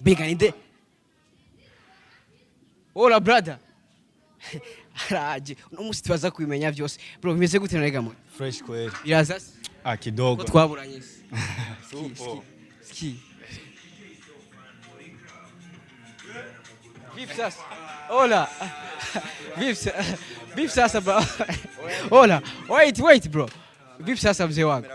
Mbega ninde? Hola brother, araje. Uno munsi tubaza kubimenya byose. Bro, bimeze gute narega mwe? Fresh kweli. Biraza se? Ah, kidogo. Ko twaburanye se? Ski, ski, ski. Vipi sasa? Hola. Vipi vipi sasa bro? Hola. Wait, wait bro. Vipi sasa mzee wangu?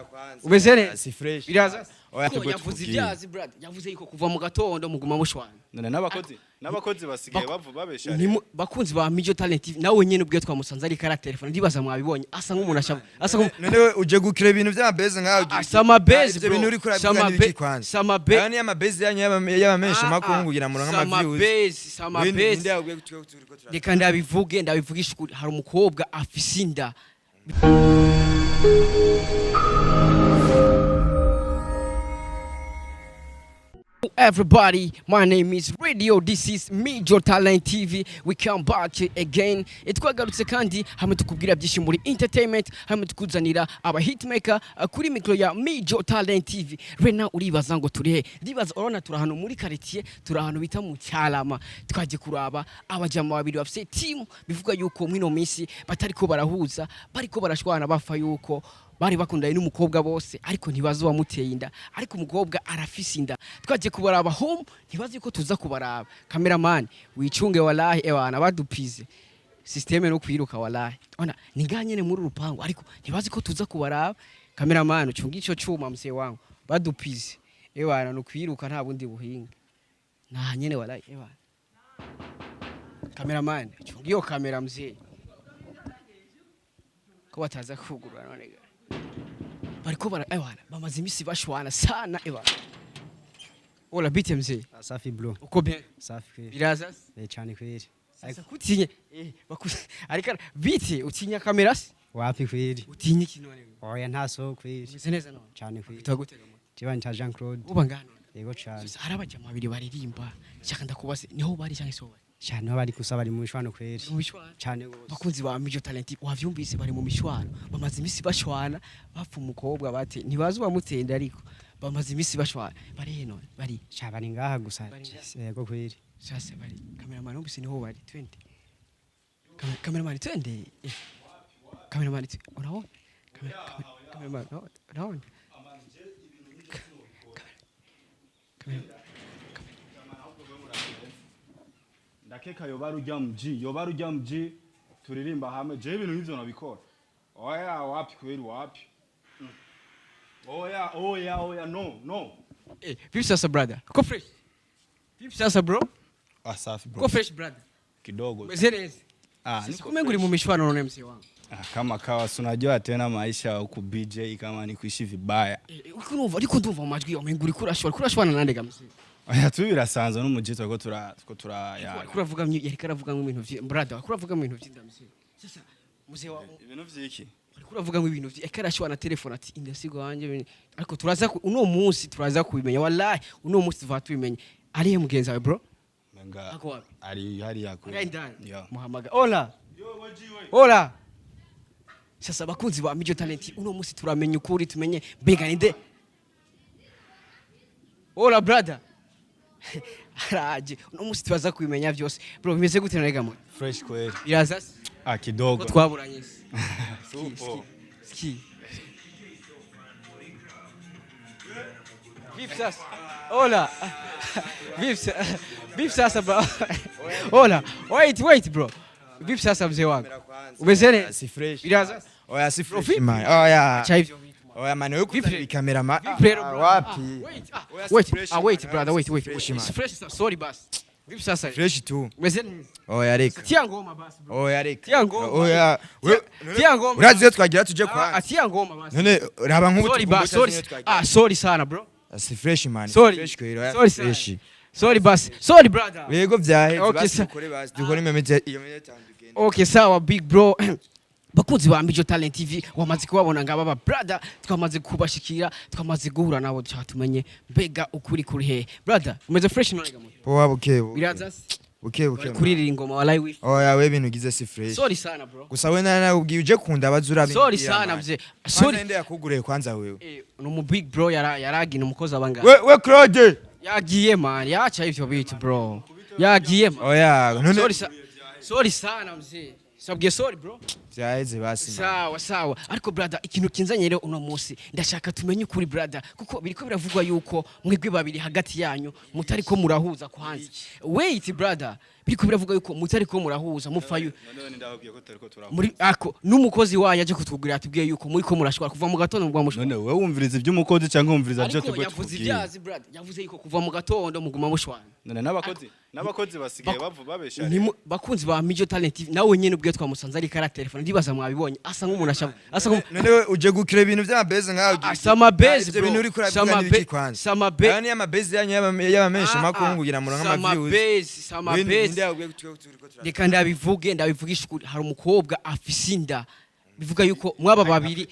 Umeze neza? Si fresh. Biraza? Oya, Ko tubwo yavuze tukubwire. ibyazi brother. Yavuze yuko kuva mu gatondo muguma mushwana. None n'abakozi basigaye bavu babesha. Bakunzi ba Mijo Talent TV, nawe nyene ubwe twamusanze ari kara telefone, ndibaza mwabibonye, asa nk'umuntu ashavu, asa nk'umuntu None we uje gukira ibintu by'amabeze nkaho? Ah, sama base, Ibyo bro. bintu uriko uravuga Sama ni biki kwanza? sama be- Aya ni amabeze yanyu y'abamenshi makuru kugira ngo muronke Sama ama views. base, sama Wewe base. ninde yakubwiye ko turiko Reka ndabivuge, ndabivugisha ukuri, hari umukobwa afise inda. Everybody, my name is Radio. This is Major Talent TV. We come back again. Twagarutse kandi hamwe tukubwira byinshi muri entertainment, hamwe tukuzanira aba hitmaker kuri mikro ya Major Talent TV. Rena uribaza ngo turi he? Ndibaza urabona turi ahantu muri quartier, turi ahantu bita mu Cyarama. Twaje kuraba abajama babiri bafise team, bivuga yuko mwino minsi batariko barahuza, bariko barashwana, bafa yuko bari bakundanye n'umukobwa bose, ariko ntibazi uwamuteye inda, ariko umukobwa arafise inda. Twaje kubaraba home, ntibazi ko tuza kubaraba. Cameraman wicunge, wallahi ewana badupize systeme no kwiruka, wallahi ona ni ngaha nyene muri urupangu, ariko ntibazi ko tuza kubaraba. Cameraman ucunge ico cuma mzee wangu, badupize ewana no kwiruka, nta bundi buhinga naha nyene, wallahi ewana. Cameraman ucunge iyo kamera mzee, ko bataza kugurura none ga. Bariko bara ewana bamaze imisi bashwana sana ewana. Ola bite mzee? Safi bro. Uko bien? Safi kweli. Biraza? Eh, cyane kweli. Sasa kutinye ariko bite, utinya kamera se? Wapi kweli. Utinya iki none? Oya, nta so kweli. Umeze neza none? Cyane kweli. Bitagutega mo? Jiba ncha Jean Claude. Uba ngano? Yego cyane. Sasa hari abajama babiri baririmba, shaka ndakubaze, niho bari cyangwa se ho bari? Cyane aho bari gusa bari mu mishwano kweli. Mu mishwano? Cyane gose. Bakunzi ba Mijo Talent, wavyumvise, bari mu mishwano, bamaze imisi bashwana bapfa umukobwa bate, ntibazi uwamutenda, ariko bamaze imisi bashwana. Bari he none? Bari Cyane bari ngaha gusa. Bari ngaha. Yego kweli. Sasa bari, cameraman numvise niho bari, twende. Cameraman twende. Cameraman unaona? Cameraman unaona? Camera- Ndakeka yoba rujya mji, yoba rujya mji turirimba hamwe. Je ibintu nk'ivyo nabikora. Oya wapi kweli wapi. Oya oya oya, no no. Vipi sasa brother? Ko fresh? Vipi sasa bro? Ah, safi bro. Ko fresh brother? Kidogo. Umeze neza? Ah, Sasa niko kumenga uri mu mishwano none mzee wangu. Ah, kama kawa si unajua tena maisha huku BJ kama ni kuishi vibaya. Uriko urumva, ariko ndumva mu majwi yawe umenga uriko urashwana, uriko urashwana nande ga mzee? Oya tu birasanzwe n'umuji turiko tura turiko tura ya. Ariko uravuga yariko aravuga ibintu vyi brother, ariko uravuga ibintu vy'inda mzee. Sasa mzee wangu Ibintu vyiki? ariko uravuga ngo ibintu ariko arashwana telefone ati indasigo wanje, ariko turaza uno munsi turaza kubimenya, wallahi uno munsi tuva tubimenya. Arihe mugenzi wawe bro? Menga Ako wapi? ari hariya kuri. Ari ndani? Yeah. Muhamaga. Hola. Hola. Sasa bakunzi ba Mijo Talent, uno munsi turamenya ukuri, tumenye mbega ninde. Hola brother. Araje. Uno munsi tubaza kubimenya byose. Bro, bimeze gute narega mwe? Fresh kweli. Biraza se? Ah, kidogo. Ko twaburanye se? Ski, Supo. ski, ski. Vipi sasa? Hola. Vipi vipi sasa bro? Hola. Wait, wait bro. Vipi sasa mzee wangu? Umeze neza? Si fresh. Biraza? Oya, si fresh Vipi? man. Oya. Acha hivyo vitu man. Oya man, wewe Vipi? kuzana kamera ma. Vipi rero bro? Wapi? Ah, wait, ah, Oya, si wait, fresh, ah, wait man. brother, wait, wait. Fresh, It's man. fresh, sorry basi. Vipi sasa? Fresh tu. Umeze neza? Oya reka. Tia ngoma basi bro. Oya reka. Tia ngoma. Oya. Tia ngoma. Urazi iyo twagira tuje Ah, kwa. tia ngoma basi. None raba nk'ubu Sorry basi, tukumbuka sorry. niyo twagira. Ah, sorry sana bro. Si fresh man. Sorry. Fresh kweli. Oya Sorry sana. fresh. Sorry basi. Sorry brother. Yego vyaheze Okay, basi dukore basi dukore imeze iyo minota itanu tugende. Okay, sawa big bro. Bakunzi ba Mijo Talent TV, wamaze kubabona ngaba ba brother, twamaze kubashikira, twamaze guhura nabo, dushaka tumenye mbega ukuri kuri he. Brother, umeze fresh none gamwe? Poa, buke buke. Biraza? Buke buke. Bari kuririra ingoma wallahi wifi. Oya we ibintu ugize si fresh. Sorry sana bro. Gusa we narakubwiye uje kunda baza. Sorry sana mzee. Sorry. Sorry. Nde yakuguriye kwanza wewe? No mu big bro yaragina umukozi abanga. We we Claude. Yagiye man, yacha ivyo bitu bro, yagiye man. Oya, none Sorry, sorry sana mzee, sabwiye sorry bro. Vyaheze basi man. Sawa sawa, ariko brother, ikintu kinzanye rero uno munsi, ndashaka tumenye ukuri brother, kuko biriko biravugwa yuko mwebwe babiri hagati yanyu mutariko murahuza. Kwanza wait brother, biriko biravugwa yuko mutariko murahuza, mupfayo. None ndababwiye ko tutariko turahuza. Muri ako n'umukozi wanyu aje kutugurira atubwiye yuko muriko murashwara kuva mu gatondo mugwa mushwara. None wewe wumviriza iby'umukozi cyangwa wumviriza byo Ariko twebwe yavuze tukubwiye? ibyazi brother, yavuze yuko kuva mu gatondo muguma mushwana. None n'abakozi basigaye bavu babesha. Bakunzi ba Mijo Talent TV, nawe nyene ubwiye twamusanze ariko aratelefona, ndibaza mwabibonye, asa nk'umuntu ashavu, asa nk'umuntu None we uje gukira ibintu vy'amabeze nkaho? Ah, samabezi Ivyo bro. bintu uriko uravuga n'ibiki kwanza? Aya ni amabeze yanyu y'abamenshi makuru kugira muronke ama views. Samabezi, samabezi. Ninde yakubwiye ko turiko turavuga? Reka ndabivuge, ndabivugisha ukuri, hari umukobwa afise inda, bivuga yuko mwaba babiri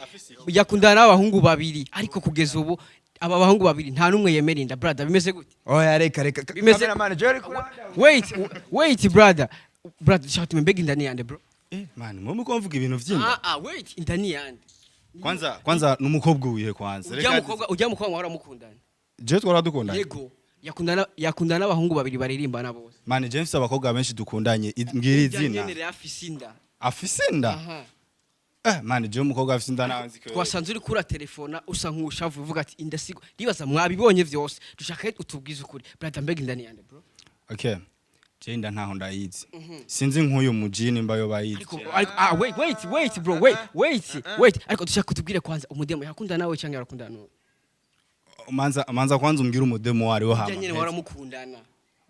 yakundana n'abahungu babiri, ariko kugeza ubu aba bahungu babiri nta n'umwe yemera inda. Brother, bimeze gute? Oya, reka reka. Bimeze- Cameraman, jewe uriko uranda. Wait wait brother, brother, shaka tumenye mbega inda ni yande bro? Eh man, mwe muko mvuga ibintu vy'inda. Ah ah, wait, inda ni yande? Kwanza n'umukobwa wihe kwanza? Ujya mukobwa, ujya mukobwa mwahora mukundana? Je twara dukundanye. Yego, yakundana n'abahungu babiri baririmbana bose. Man, je mfise abakobwa benshi dukundanye. Mbwira Ujya izina. nyene rero afise inda. Afise inda? Aha. Eh man, je umukobwa afise inda nawe nzi ko Twasanze uri kura telefona usa nk'ushavu, uvuga ati inda sigo. Ndibaza mwabibonye vyose, dushaka utubwize ukuri brother, mbega inda ni yande bro? Okay, je inda ntaho ndayizi, sinzi nk'uyu mujini mba yo bayizi. Ariko ah, wait wait wait bro, wait wait wait, ariko dushaka kutubwire kwanza, umudemo yakunda nawe cyangwa yarakundana n'uwo? Manza kwanza umbwire umudemo wariho Ujya hama nyene mpeze. waramukundana.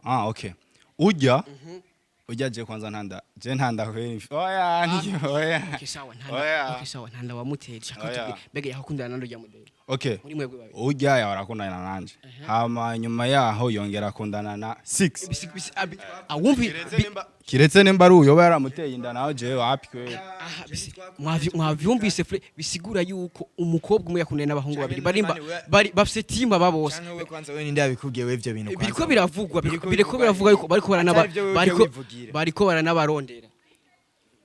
Ah okay, ujya je kwanza ntanda, je ntanda kweli, oya oya. Okay sawa, ntanda. Oya. Okay sawa, ntanda wamuteye, dushaka Oya. kutubwire mbega yakundana n'urya mudemo Okay. muri mwebwe babiri. Ujya yarakundana nanje, hama nyuma yaho yongera akundana na 6. Awumvi. Kiretse nimba ari uyoba yaramuteye inda nawe, jewe wapi kweli. Aha, mwavyumvise fre, bisigura yuko umukobwa umwe yakundana n'abahungu babiri barimba, bari bafise team aba bose. Canke we kwanza, we ninde yabikubwiye we ivyo bintu kwanza? Biriko biravugwa, Biriko biriko bivugwa. biravugwa yuko bariko baranaba Atari ivyo wewe bariko wivugira. bariko baranabarondera.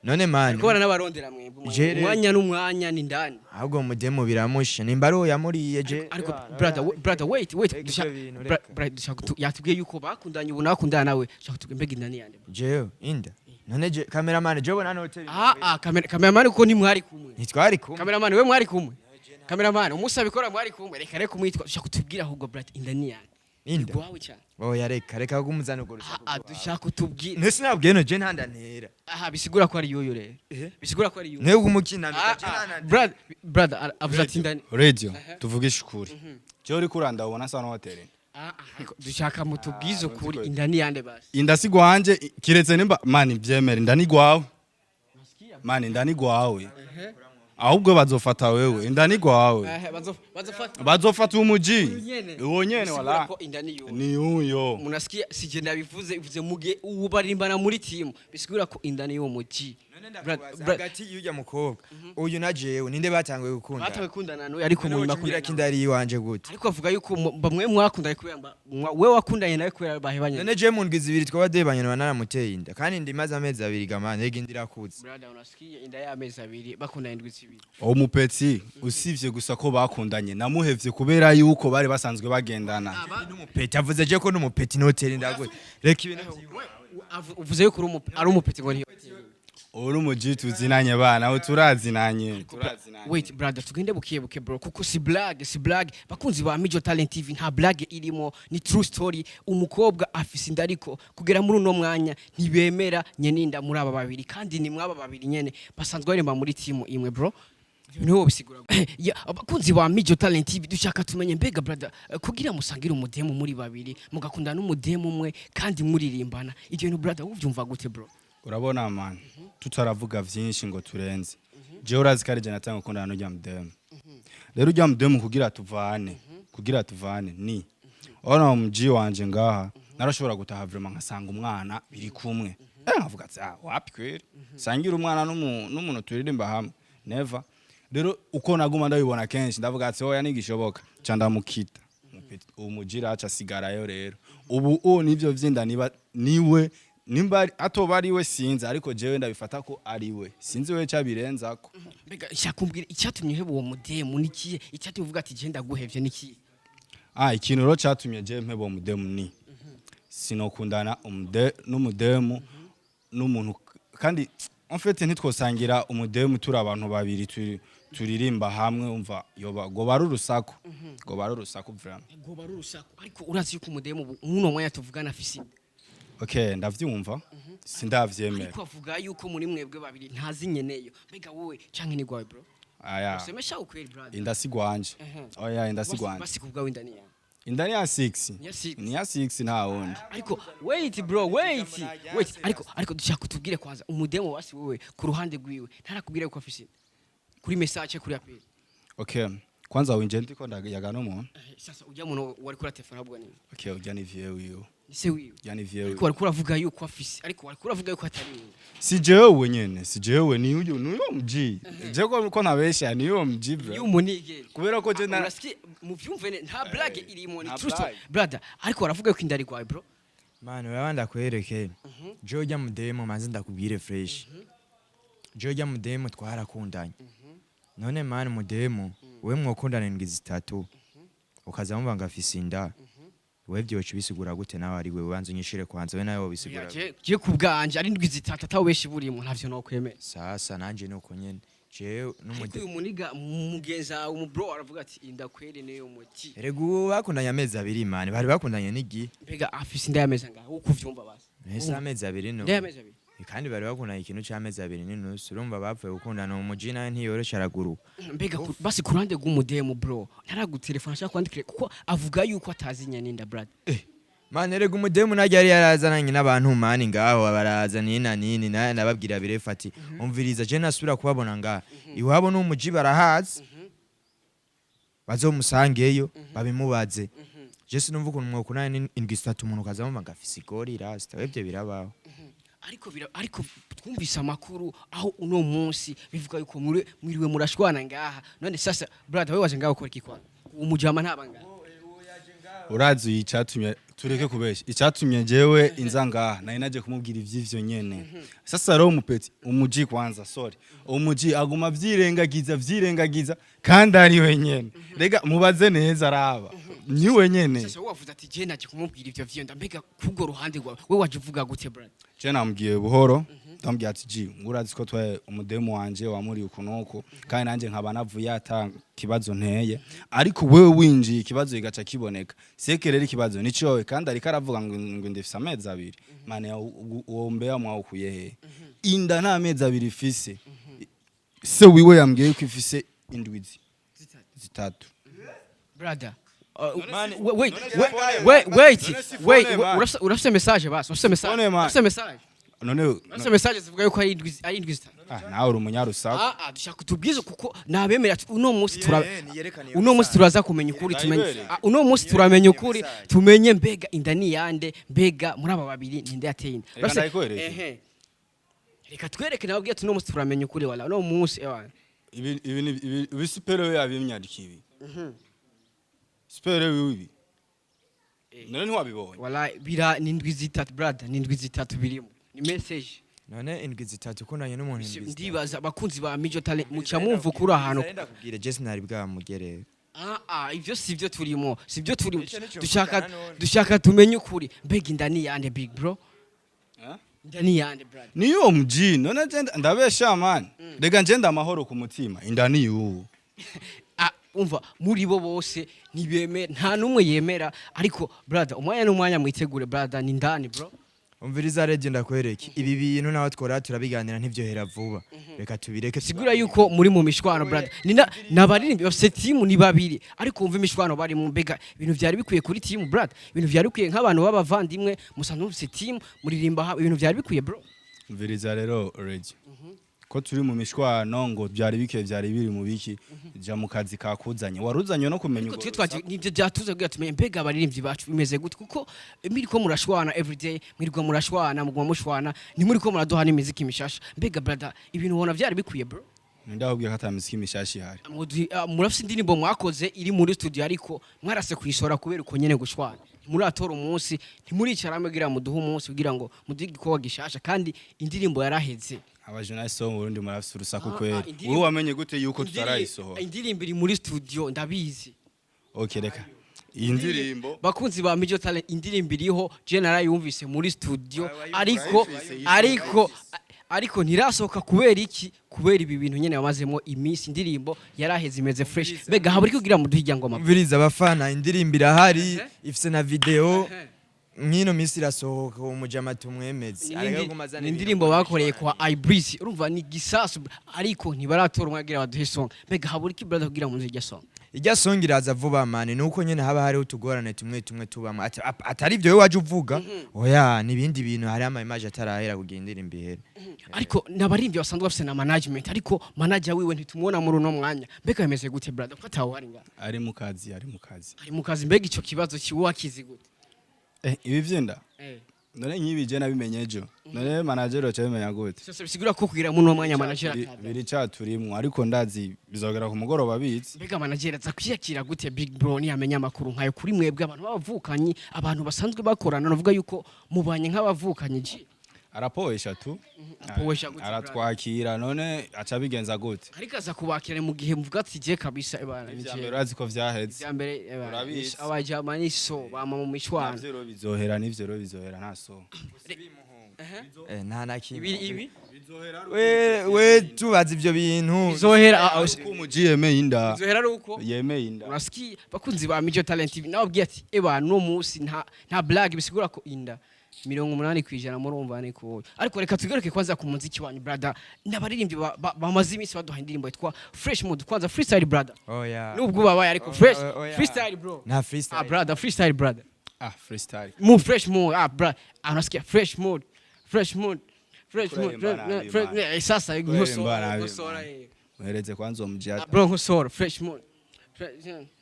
None man, Bariko baranabarondera mwebwe umwanya n'umwanya ni ndani. Ahubwo mudemo biramusha nimba ari uwo yamuriye je. Ariko brother, brother, wait wait. Reka ivyo bintu, reka. Brother, dushaka yatubwiye yuko bakundanye, ubu nawe akundana nawe, dushaka tubwire mbega inda ni yande? Jewe inda none je cameraman, je bona hoteli. Ah ah, cameraman, kuko ntimwari kumwe. Ntitwari kumwe. Cameraman, we mwari kumwe? Cameraman, umunsi abikora mwari kumwe? Reka reka umwitwa, dushaka kutubwira ahubwo brother, inda ni yande? Inda? Igwawe cyane. Oya, reka reka kumuzana urwo rusaku. Ah ah, dushaka kutubwira. Ntese nabwiye no je ntanda ntera. Aha, bisigura ko ari yuyu rero, bisigura ko ari yuyu. Niwe kumukina. Ah, ah, brother, brother, avuze ati indani. Radio, tuvugishe ukuri, jewe uriko uranda ubona asa n'uwatera inda. Ah, ah, ariko dushaka mutubwize ukuri, inda ni yande basi? Inda si gwanje, kiretse nimba man vyemera, inda ni gwawe man, inda ni gwawe, ahubwo bazofata wewe, inda ni gwawe. Eh, bazofata Bazofata umuji nyene. uwo nyene. Bisigura Wala ko inda ni yuyu. Ni uyo. Munasikia, sije ndabivuze, bivuze muge ubu barimbana muri team, bisigura ko inda ni yuwo muji. Hagati y'ujya mukobwa uyu na jewe ninde batanguye gukunda? Batawe kundana n'uyu, ariko mu nyuma mbwira ko akundana inda ari iwanje gute? Ariko avuga yuko bamwe mwakundanye kubera we wakundanye nawe kubera bahebanye. None je mu ndwi 2 twaba duhebanye noba naramuteye inda, kandi inda imaze amezi 2 gamana, ega inda irakuze. Brother, unasikia, inda y'amezi 2, bakundanye indwi 2. Uwo mupetsi, usivye gusa ko bakundanye, namuhevye kubera yuko bari basanzwe bagendana. N'umupeti avuze je ko n'umupeti notera inda gute? Reka ibintu vyiwe. Uvuze yuko ari umupeti ngo niyo. Uri umuji, tuzinanye bana, aho turazinanye, turazinanye. Wait brother, tugende buke buke bro, kuko si blague, si blague. Bakunzi ba Mijo Talent TV, nta blague irimo, ni true story. Umukobwa afise inda, ariko kugera muri uno mwanya ntibemera nyeninda muri aba babiri, kandi ni mwaba babiri nyene basanzwe baremba muri team imwe bro. Niho bisigura ya, abakunzi ba Mijo Talent TV, dushaka tumenye mbega brother, kugira musangire umudemu muri babiri, mugakundana n'umudemu umwe kandi muririmbana, ibyo bintu brother uvyumva gute bro? Urabona man, tutaravuga vyinshi ngo turenze, jewe urazi ko ari je natanga gukundana n'urya mudemu. Rero urya mudemu kugira tuvane ni urabona mu wanje ngaha narashobora gutaha vraiment nkasanga umwana biri kumwe, nkavuga ati ah wapi kweri, sangira umwana n'umuntu turirimba hamwe, never. Rero uko naguma ndabibona kenshi, ndavuga ati oya, nigishoboka ca ndamukita umujira aca asigarayo. Rero ubu o nivyo vyinda niba niwe, nimba atoba ari we sinzi, ariko jewe ndabifata ko ari we, sinzi we cabirenzako. Mbega shakumbwira icyatumye uheba uwo mudemu ni ikihe? Icyatumye uvuga ati je ndaguhevye ni ikihe? Ah, ikintu rero catumye je mpeba umudemu ni sinokundana n'umudemu n'umuntu, kandi en fait ntitwosangira umudemu turi abantu babiri turirimba hamwe. Umva, yoba goba ari urusaku, goba ari urusaku vraiment. Goba ari urusaku, ariko urazi yuko umudemu ubu muno mwanya tuvugana afise inda. Okay, ndavyumva, sindavyemera. Ariko avuga yuko muri mwebwe babiri ntazi nyeneyo. Mbega wowe canke ni gwawe, bro? Aya. Usemesha ukweli, brother. Inda si gwanje. Oya, inda si gwanje. Basi kubwawe inda ni yawe? Inda ni ya 6. Ni ya six. Ni ya 6, nta wundi. Ariko wait, bro, wait, wait. Ariko dushaka kutubwire kwanza umudemo wasi wewe ku ruhande rwiwe ntarakubwira yuko afise inda kuri message, kuri appel? Okay, kwanza winje ndiko ndayaga n'umuntu. Sasa ujya muntu wari kuri telefone avuga nini? Okay, ujya ni vieux wiwe. Ni se wiwe? Ujya ni vieux Ariko wiwe. wari kuravuga yuko afise, ariko wari kuravuga yuko atari inda. Si jewe nyene, si jewe, ni uyu, ni uyo mji je ko ntabesha, ni uyo mji, bro. Iyo umunige. Kubera ko je Urasikia, muvyumve nta blague irimo, ni Nta true story. blague. Brother, ariko baravuga yuko inda ari gwawe, bro. Mani, uraba ndakwereke, jewe ujya mudemu, manze ndakubwire fresh, jewe ujya mudemu twarakundanye. None mani, mudemu we mwokundana indwi 3 ukaza wumva ngo afise inda, we vyoca ubisigura gute? Nawe ari we, banza unyishire kwanza, we nawe wobisigura gute? Je ku bwanje ari indwi 3 atawe benshi burimo, ntavyo nokwemera. Sasa nanje nuko nyene jewe Ariko n'umude uyu muniga mugenzi wawe, umu bro, aravuga ati inda kweri niyo muti. Erega ubu bakundanye amezi 2, mani, bari bakundanye n'igihe. Mbega afise inda y'amezi angahe uko uvyumva basi? Ese amezi 2 no Inda y'amezi 2? Kandi bari bakundanye ikintu c'amezi 2 n'inusu. Urumva bapfuye gukundana, umuji nawe ntiyoroshe, araguruka. Mbega basi ku ruhande rw'umudemu, bro, ntaragutelefona ashaka kwandikira, kuko avuga yuko atazi nyaninda, brother? Mani, erega umudemu naryo yari yarazananye n'abantu, mani, ngaho baraza nina nini naye nababwira birefu ati umviriza, je nasubira kubabona ngaha iwabo n'umuji barahazi, bazomusangeyo babimubaze. Je sinumva ukuntu mwokundana indwi 3 umuntu ukaza wumva ngo afise igori rasta, webye birabaho. Ariko twumvise amakuru aho uno munsi bivuga yuko muri mwiriwe murashwana ngaha. None sasa, brother, wewe waje ngaho ukora iki? Kwanza uwo mujama ntaba ngaha. Urazi icyatumye, tureke kubesha, icyatumye jewe inza ngaha, nari naje kumubwira ivy'ivyo nyene. Sasa rero umupeti umuji, kwanza sorry, umuji aguma vyirengagiza vyirengagiza kandi ari we nyene. Rega mubaze neza, araba ni we nyene. Sasa wowe wavuze ati je naje kumubwira ivyo vyenda. Mbega kubwo ruhande rwawe wewe waje uvuga gute, brother? Je namubwiye buhoro, ndamubwira ati ji urazi ko twaye umudemu wanje wamuri uku nuku, kandi nanjye nkaba navuye ata kibazo nteye, ariko wewe winjiye ikibazo igaca kiboneka. Seke rero ikibazo ni cowe, kandi ariko aravuga ngo ndifise amezi 2. Mane uwo mbeya mwawukuye he? Inda nta mezi 2 ifise. Se wiwe yambwiye ko ifise indwi 3. Brother, wait, wait, wait, wait. Urafise message basi? Urafise message? Phone, man. Urafise message? None Urafise message zivuga yuko ari indwi 3? Ah, nawe uri umunyarusaku. Ah ah, dushaka tubwize kuko nabemera ati uno munsi tura Niyerekane iyo uno munsi message. turaza kumenya ukuri, tumenye. Ndayibereye. Ah, uno munsi turamenya ukuri, message. tumenye mbega inda ni yande, mbega muri aba babiri ninde yateye inda. Reka ndayikwereke. Ehe. Reka twereke, nababwiye ati uno munsi turamenya ukuri, wala uno munsi ewana. Ibi ibi sipero yabimyandika, ibi sipero ibi none ntiwabibonye? Wala bira ni indwi 3, brother, ni indwi 3 birimo, ni message. None indwi 3 ukundanye n'umuntu indwi 3? Ndibaza abakunzi ba Mijo Talent muca mwumva ukuri ahantu. Ndakubwira, je sinari bwamugerere. Ah ah, ivyo sivyo turimo, sivyo turimo. Ico nico Dushaka mvugana none. dushaka tumenye ukuri. Mbega inda ni yande, big bro? Eh? Inda ni yande, brother? Niyo mji none je ndabesha, man? Rega nje amahoro ku mutima, inda ni yuwo. Ah, umva, muri bo bose ntibemera, nta n'umwe yemera. Ariko brother, umwanya n'umwanya mwitegure, brother, ni ndani, bro. Umviriza radio, ndakwereke ibi bintu nawe twora turabiganira ntivyohera vuba, reka tubireke. Sigura yuko muri mu mishwano, brother. Ni nabaririmbyi bafise team, ni babiri, ariko wumva imishwano bari mu. Mbega ibintu vyari bikwiye kuri team, brother? Ibintu vyari bikwiye nk'abantu b'abavandimwe musanzwe mufise team muririmba ibintu vyari bikwiye, bro? Mviriza rero Regi, ko turi mu mishwano ngo byari bike, byari biri mu biki, ja mu kazi kakuzanye, waruzanye no kumenya Ariko urwo twe twaje rusaku. nivyo byatuze kugira tumenye mbega abaririmbyi bacu bimeze gute, kuko miriko murashwana everyday, mwirirwa murashwana, muguma mushwana, ntimuriko muraduha n'imiziki mishasha. Mbega brother, ibintu ubona vyari bikwiye, bro? Ndababwira ko ata miziki mishasha ihari. Murafise indirimbo mwakoze iri muri studio, ariko mwarase kuyisora kubera uko nyene gushwana. Ntimuratora umunsi, ntimuricara hamwe kugira muduhe umunsi, kugira ngo muduhe igikorwa gishasha, kandi indirimbo yaraheze. Abajournaliste bo mu Burundi murafise urusaku Ah, ah, kweri. Wowe wamenye gute yuko tutarayisohora? Indirimbo iri muri studio, ndabizi. Okay, reka Iyi ndirimbo Bakunzi ba Mijo Talent, indirimbo iriho, je narayumvise muri studio, ariko Urayifise, ariko ntirasohoka. Kubera iki? Kubera ibi bintu nyene bamazemo iminsi. Indirimbo yaraheze, imeze fresh. Mbega haburi kugira mu duhijya ngoma? Umviriza abafana, indirimbo irahari, ifise na video. Mwino minsi irasohoka, umujama tumwemeze. Ni indirimbo bakoreye kwa Ibreeze, urumva ni gisasu, ariko ntibaratora umwe baduhe song. Mbega haburi iki, brother, kugira mu nzijya song? Ijya song iraza vuba, man. Nuko nyene haba hariho utugorane tumwe tumwe tubamo. Atari ibyo wowe waje uvuga, oya, n'ibindi bintu. Hari ama image atarahera kugira indirimbo ihere. Ariko n'abaririmbyi basanzwe bafise na management, ariko manager wiwe ntitumubona muri uno mwanya. Mbega bimeze gute, brother, ko atawe ari ngaha? Ari mu kazi, ari mu kazi. Ari mu kazi. Mbega ico kibazo kiwe wakizi gute? Ibi vyinda none nk'ibi je nabimenye ejo, none manager oca bimenya gute? Sose bisigura ko kugira muri uno mwanya manager ataza. Biri caturimwo, ariko ndazi bizogera ku mugoroba bizi. Mbega manager aza kwiyakira gute, big bro, niyamenya amakuru nkayo kuri mwebwe abantu b'abavukanyi, abantu basanzwe bakorana, navuga yuko mubanye nk'abavukanyi ji? Arapoesha tu. Apoesha gute, brother? Aratwakira, none aca bigenza gute? Ariko aza kubakira mu gihe muvuga ati je kabisa ebana ni Ivya je. mbere urazi ko vyaheze. Ivya mbere ebana. Urabizi. Abajama ni so bama mu mishwana. Navyo rero bizohera, nivyo rero bizohera, nta so. Nta na kimwe. Ibi We tubaza ivyo bintu. Bizohera Ko umuji yemeye inda. Bizohera ari uko Yemeye inda. Urasikiye, bakunzi ba Mijo Talent TV, nawe abwiye ati eba no munsi nta blague, bisigura ko inda 80% murumva ni ko. Ariko reka tugaruke kwanza ku muziki wanyu, brother. N'abaririmbyi bamaze iminsi baduha indirimbo yitwa Fresh Mood. Kwanza freestyle, brother. Oya. Nubwo babaye, ariko fresh. Oya. Freestyle, bro. Nta freestyle. Ah, brother, freestyle, brother. Ah, freestyle. Mu fresh mood, ah brother, ah, unasikia fresh mood, fresh mood, fresh mood. Kurahimba nabi, Fresh man. sasa Kurahimba nkosora nabi, nkosora. man. Uhereze kwanza uwo muji. Ah, bro, nkosora fresh mood.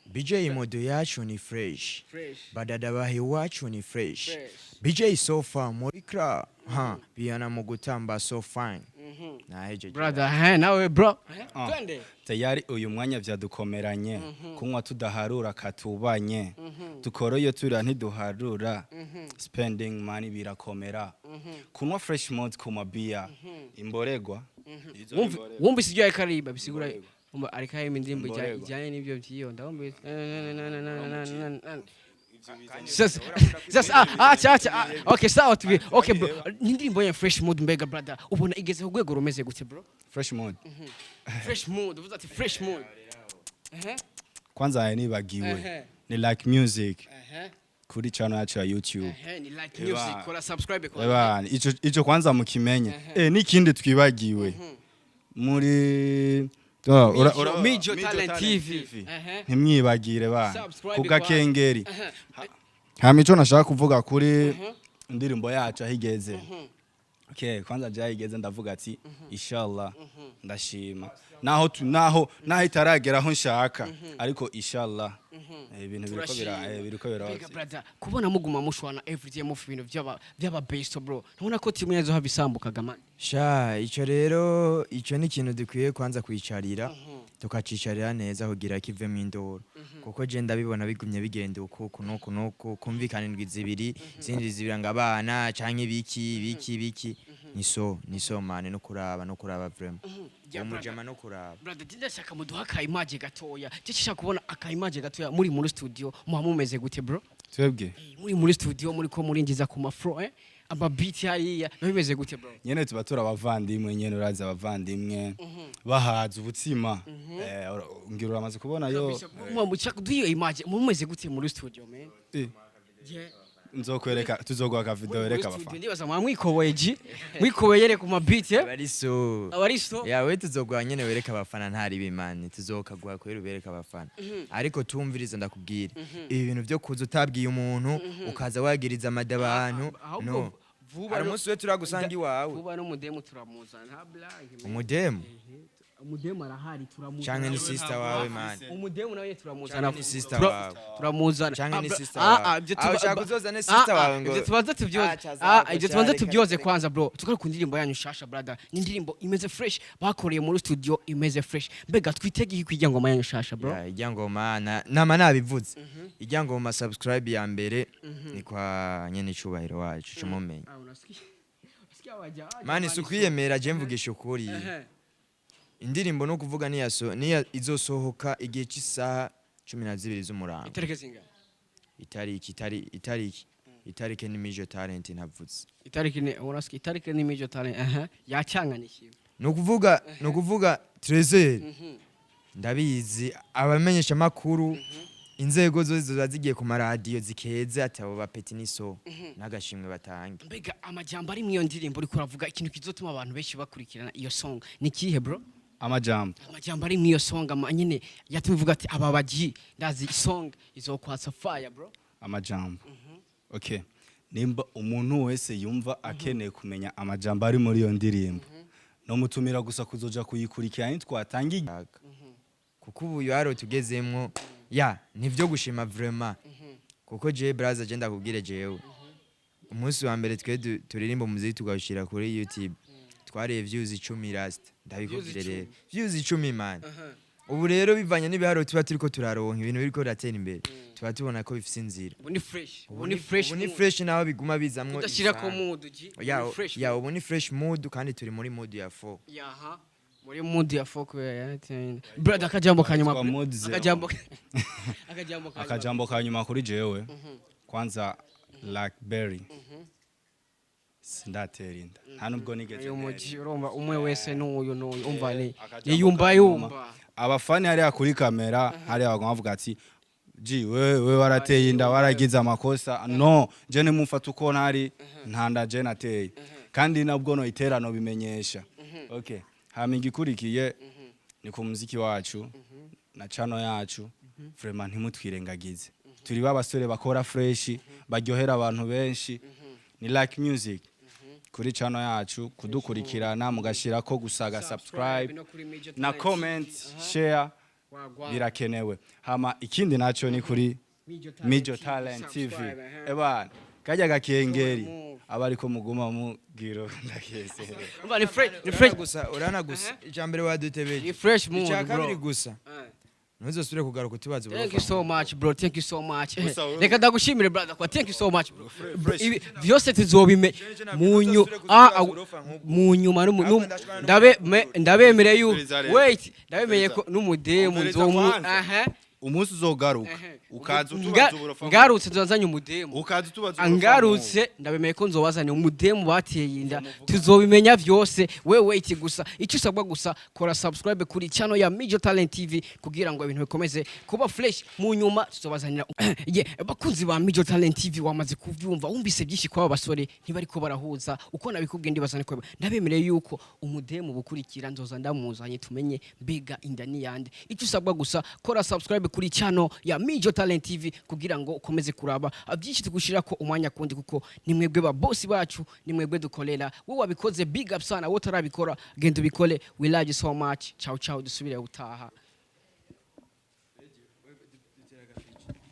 BJ modo yacu ni fresh. Fresh. Badada baha iwacu ni fresh. Fresh. BJ sofa muri club ha biyana mu gutamba, so fine. Nahejeje. Brother, nawe bro. Ah. Twende. Tayari uyu mwanya vyadukomeranye, kunywa tudaharura, katubanye dukora iyo turira ntiduharura, spending money birakomera, kunywa fresh mode ku mabia imboregwa. Izo imboregwa. Wumvise ibyo ariko aririmba, bisigura Imboregwa. umva ariko aririmba indirimbo Imboregwa. ijyanye n'ibyo by'iyo ndabumvise. Sasa acha acha, okay, sawa tubi, okay bro, ni indirimbo ya Fresh Mood. Mbega brother, ubona igeze ku rwego rumeze gute, bro? Fresh mode. Fresh Mood, uvuze ati Fresh Mood. Kwanza aya nibagiwe. Ni Like Music kuri channel yacu ya YouTube. Ni Like Eba. Music, kora subscribe kwa. Eba, ico kwanza mukimenye. N'ikindi twibagiwe muri Oh, Mijo Talent TV. Ntimwibagire bana Subscribe ku kwa- gakengeri. Hama ico nashaka kuvuga kuri indirimbo yacu aho igeze, okay, kwanza je aho igeze ndavuga ati inshallah, ndashima naho itaragera aho nshaka, ariko inshallah ibintu biriko bira Turashima. biriko biraba. Mbega brother, kubona muguma mushwana everyday, mufu ibintu by'aba best, bro, ntubona ko timu yazo habisambukaga, man? Sha, ico rero ico ni ikintu dukwiye kwanza kwicarira, tukacicarira neza kugira kivemo induru, kuko je ndabibona bigumye bigenda uku uku nuku nuku, kumvikana indwi 2 izindi 2 ngo abana canke ibiki ibiki ibiki, ni so man, no kuraba vraiment. Yeah, uwo mujama no kuraba. Brother, ndashaka muduha aka image gatoya. Je nshaka kubona aka image gatoya muri studio, muba mumeze gute, bro? Twebwe? Muri studio, muri ko murinjiza ku mafro, ama beat hariya, biba bimeze gute, bro? Nyene tuba turi abavandimwe nyene, urazi abavandimwe bahaza ubutsima. Ngira uramaze kubona yo. Kabisa, muba mushaka duha iyo image, muba mumeze gute muri studio, man? Yeah. Nzokwereka, tuzoguha ka video Muri wereka studio abafana. Ndibaza mwa mwikoboye ji mwikoboye yere ku ma beat. Abari so Abari so. Yawe tuzoguha nyene wereka abafana, ntari bimani tuzokaguha kwera ubereka abafana. Ariko tumviriza ndakubwira, ibi bintu byo kuza utabwiye umuntu, ukaza wagiriza amada abantu, Ahubwo no vuba hari umunsi we turagusanga iwawe. Vuba n'umudemu turamuzana, nta blague, man. Umudemu? Umudemu arahari, turamuzana. Canke ni sister wawe, man? Umudemu nawe turamuzana. Canke ni sister wawe? Turamuzana. Canke ni bro, sister wawe? Ibyo Ah, ushaka uzozane sister wawe ibyo tubanza tubyoze. Ah, chaza Ibyo tubanza reka, tubyoze. reka. Kwanza bro, tukari ku ndirimbo yanyu shasha, brother. Ni indirimbo imeze fresh bakoreye muri studio, imeze fresh. Mbega twitege iki kwijya ngoma yanyu shasha, bro? Ya, ijya ngoma nama nabivuze, ijya ngoma subscribe ya mbere ni kwa nyene icubahiro wacu cumumenya. Ah, unasikia waja Man, si ukwiyemera, je mvugisha ukuri. Indirimbo no kuvuga niyaso niya izosohoka igihe cy'isaha 12 z'umurango. Itariki zingahe? Itariki, itariki ni Mijo Talent ntavuze. Itariki ni, urasikia, itariki ni Mijo Talent. Aha, yacyanganishiwe. Ni ukuvuga Trezor, ndabizi, abamenyesha makuru, inzego zose ziba zigiye ku maradiyo zikeze ati abo bapeti niso n'agashimwe batange. Mbega amajambo ari mu iyo ndirimbo uriko uravuga, ikintu kizotuma abantu benshi bakurikirana iyo song ni kihe, bro? Amajambo? Amajambo ari mu iyo song, ama nyene yatumye uvuga ati aba baji ndazi song izokwatsa fire, bro. Amajambo, okay, nimba umuntu wese yumva akeneye kumenya amajambo ari muri iyo ndirimbo, no mutumira gusa kuzoja kuyikurikirana nitwatanga. Kuko ubu yaro tugezemwo ya nivyo gushima vraiment, kuko je braza, je ndakubwire, jewe umunsi wa mbere twe turirimba umuziki tugawushira kuri YouTube twariye views 10 last, ndabikubwire. Views? Rero views 10, man. Ubu rero bivanye n'ibiharuro tuba turiko turaronka, ibintu biriko biratera imbere, tuba tubona ko bifise inzira. Ubu ni fresh, ubu ni fresh. Ubu ni Mood. fresh, naho biguma bizamwo Udashirako ibisanga. mood ji. Ya. Ni fresh. Ya, ubu ni fresh mood, kandi turi muri mood ya 4. Yaha, muri mood ya folk ya brother. Akajambo kanyuma. Twa mood zero. Akajambo kanyuma. Akajambo ka nyuma kuri jewe, kwanza Blackberry, sindatera inda, nta nubwo nigeze Uyu ntera. muji urumva umwe wese n'uyu umva ni Akajambo niyumva ka nyuma. yumva. Abafani hariya kuri kamera hariya bagomba bavuga ati ji we warateye inda, waragize amakosa. No je nimumfata uko ntari, nta nda je nateye, kandi nabwo no iterano bimenyesha. Okay, hama igikurikiye ni ku muziki wacu na channel yacu. Vraiment ntimutwirengagize, turi babasore bakora fresh, baryohera abantu benshi. Ni Like Music kuri channel yacu, kudukurikirana mugashirako gusaga subscribe No kuri Major na Talent. comment, share. Wagwan. Birakenewe. Hama ikindi naco ni kuri Mijo Mijo Talent TV. Subscribe, aha. Ebana kajya gakengeri Move. aba ariko muguma mubwiro ndakese. Umva, ni fresh, ni fresh. Gusa urana gusa icya mbere wadutebeje. Ni fresh mood, Icya kabiri bro. gusa, ntuzosubire kugaruka utubaza. Thank you so much, bro, thank you so much. Gusa wewe- Reka ndagushimire, brother, kwa thank you so much, bro. Fresh. Ibi vyose tuzobime munyu mu nyuma ndabe ndabemereye yu Umviriza rero. Wait, ndabemeye ko n'umudemu Umviriza nzomu kwanza. Aha. Umunsi uzogaruka ukaza utubaza uburofa, Ngarutse nzozanye umudemu. ukaza utubaza uburofa. Angarutse ndabemeye ko nzobazanye umudemu bateye inda, tuzobimenya vyose. We wait gusa, icyo usabwa gusa, kora subscribe kuri channel ya Mijo Talent TV kugira ngo ibintu bikomeze kuba fresh. Mu nyuma tuzobazanira. Yeah, bakunzi ba Mijo Talent TV, wamaze kuvyumva, wumvise byinshi kwa basore ntibariko barahuza uko nabikubwiye. Ndibazane ko ndabemereye yuko umudemu bukurikira nzoza ndamuzanye, tumenye mbega inda ni yande. Icyo usabwa gusa, kora subscribe kuri channel ya Mijo Talent TV kugira ngo ukomeze kuraba byinshi tugushira ko umwanya kundi, kuko ni mwebwe ba boss bacu, ni mwebwe dukorera. Wowe wabikoze, big up sana. Wowe utarabikora, genda ubikore. We love you so much. Ciao ciao, dusubire utaha.